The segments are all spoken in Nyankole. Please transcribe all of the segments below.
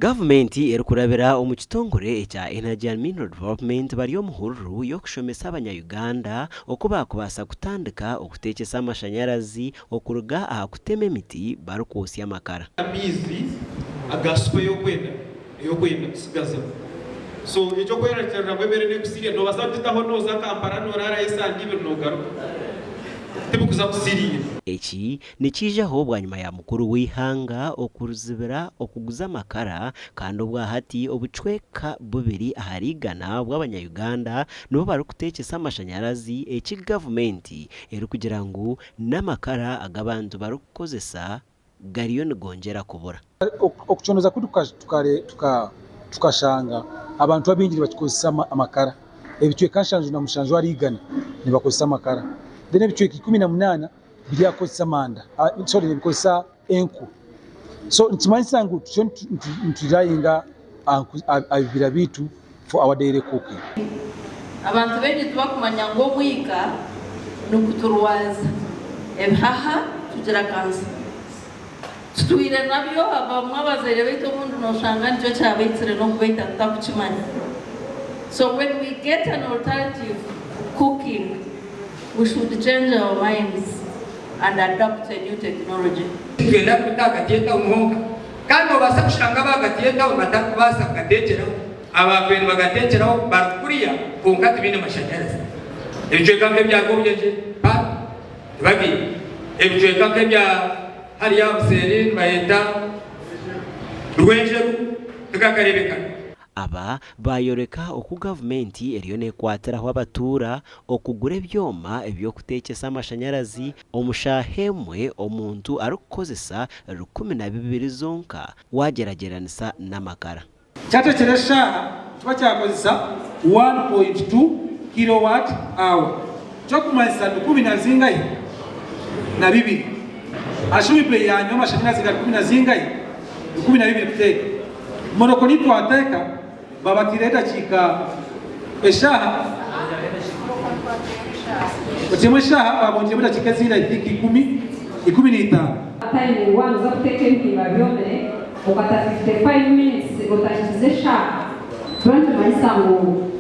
Gavumenti erikurabira omu kitongore ekya Energy and Mineral Development bari omu hururu y'okushomesa abanya-Uganda oku baakubaasa kutandika okuteekyesa amashanyarazi okuruga aha kutema emiti barikwotsya amakara. Amaizi aga supu ey'okwenda ey'okwenda kutsigazamu. So eky'okwerarikirira ngu emere n'ekusiriira noobaasa kugitaho nooza Kampala nooraarayo esande ibiri noogaruka tibikuza kusiriira. Eki Nikiijaho bwanyima ya mukuru w'eihanga okuruzibira okuguza amakara kandi obwahati obucweka bubiri ahari igana bw'abanya-Uganda nibo barikuteekyesa amashanyarazi eki gavumenti erikugira ngu n'amakara agu abantu barikukozesa gariyo nigongyera kubura. Okucondooza kwaitu tukashanga abantu abaingi nibakikozesa amakara. Ebicweka 77 ahari igana nibakozesa amakara. Then ebicweka 18 biryakozesa amanda sorry nibikozesa enku so nikimanyisa ngu tutyo niturelyinga aha bibira byaitu for our daily cooking. Abantu baingi tibakumanya ngu omwika niguturwaza ebihaha tugira kansa. Tutwire nabyo abamwe abazaire baitu obundi noshanga nikyo kyabaitsire n'okubaita tutakukimanya. So when we get an alternative cooking we should change our minds and adapt a new technology. Nitwenda kubita ahagati y'etauni honka. Kandi noobaasa kushanga ab'ahagati y'etauni batarikubaasa kugateekyeraho, abaakubaire nibagateekyeraho bari kuriya kwonka tibaine mashanyarazi. Ebicweka nk'ebya Gobyegye Park tibagiine. Ebicweka nk'ebya hariya aha buseeri nibayeta Rwenjeru tigakareebekana. Aba baayoreka oku gavumenti eriyo neekwatiraho abatuura okugura ebyoma eby'okuteekyesa amashanyarazi omu shaaha emwe omuntu arikukozesa 12 zonka waagyeragyeranisa n'amakara. Kyatekyera eshaaha nikiba kyakozesa 1.2 kilowatt hour kyokumanyisa ni kumi na zingahi? Na bibiri. Ashubibwe yanywa amashanyarazi gari kumi na zingahi? 12 kuteeka. Moroko nitwateeka babatire edakiika eshaaha otiiremu eshaaha babongyeremu edakiika ezindi I think ikumi, 15. Time waaba noza kuteeka ebihimba byomire okata 55 minutes otahikize eshaaha kiba nikimanyisa ngu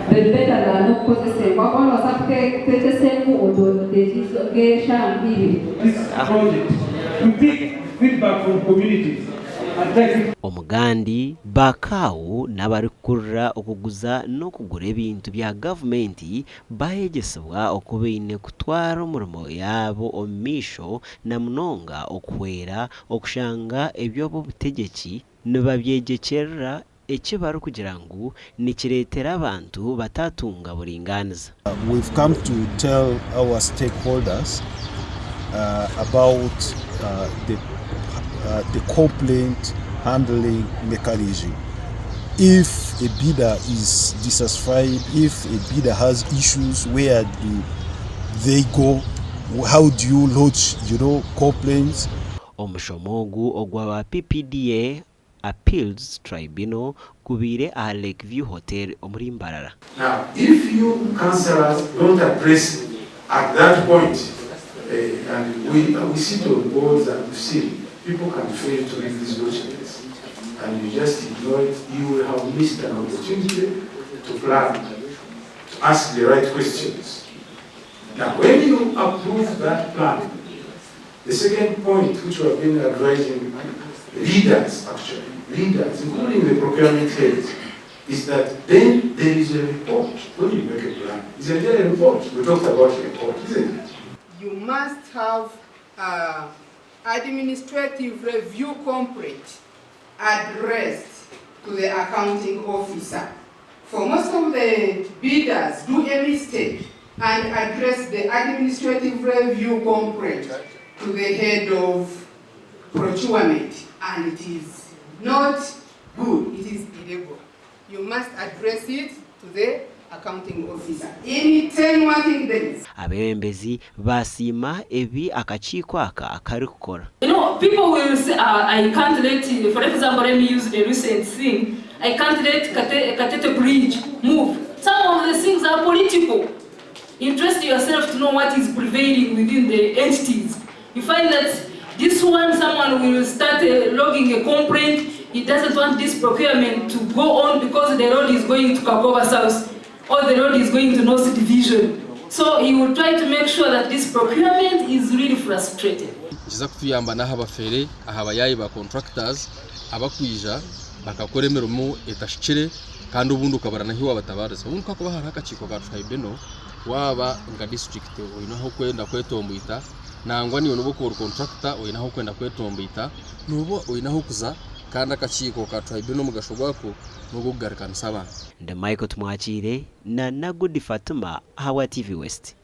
biri better than okukozesa enku ahakuba nobaasa kuteekyesa enku oteekye nk'eshaaha nk'ibiri. This project to pick feedback from communities and take it. Omugandi, Bakau n'abarikukurira okuguza n'okugura ebintu bya gavumenti baayegyesibwa oku baine kutwara omurimo yaabo omu maisho na munonga okuhwera okushanga eby'obutegyeki nibabyegyekyerera eki barikugira ngu nikireetera abantu bataatunga buringaaniza. We've come to tell our stakeholders about the the complaint handling mechanism. If a bidder is dissatisfied, if a bidder has issues, where do they go? How do you lodge, you know, complaints? Omushomo ogu ogwa PPDA Appeals Tribunal gubaire aha Lake View Hotel omuri Mbarara. Now if you councillors don't address at that point and we we sit on boards and we've seen people can fail to read these documents and you just ignore it, you will have missed an opportunity to plan, to ask the right questions. Now when you approve that plan, the second point which we have been advising leaders actually, leaders including the procurement heads, is that then there is a report when you make a plan. Is there a report? We talked about a report, isn't it? You must have administrative review complaint addressed to the accounting officer. For most of the bidders do a mistake and address the administrative review complaint to the head of procurement and it is not good, it is illegal. You must address it to the accounting officer in 10 working days. Abeebembezi baasiima ebi akakiiko aka karikukora. You know, people will say, I can't let, for example, let me use the recent thing, I can't let Kate, Katete Bridge move. Some of the things are political. Interest yourself to know what is prevailing within the entities. You find that this one, someone will start logging a complaint. he doesn't want this procurement to go on because the road is going to Kakoba South or the road is going to North Division. So he will try to make sure that this procurement is really frustrated. Nikiza kutuyamba n'aha bafere, aha bayaayi ba contractors abakwija bakakora emirimo etahikire kandi obundi okabura n'ahi waabatabaariza. Obundi ku hakuba hariho akakiiko ka tribunal, waaba nka disiturikiti oine ahu orikwenda kwetomboita, nangwa naiwe n'obu orikuba ori contractor oine ahu orikwenda kwetomboita, nooba oine ah'okuza kandi akakiiko ka tribunal omugasho gwako n'ogw'okugarukanisa abantu. Ndi Michael Tumwakiire na Nagudi Fatima ahabwa TV West.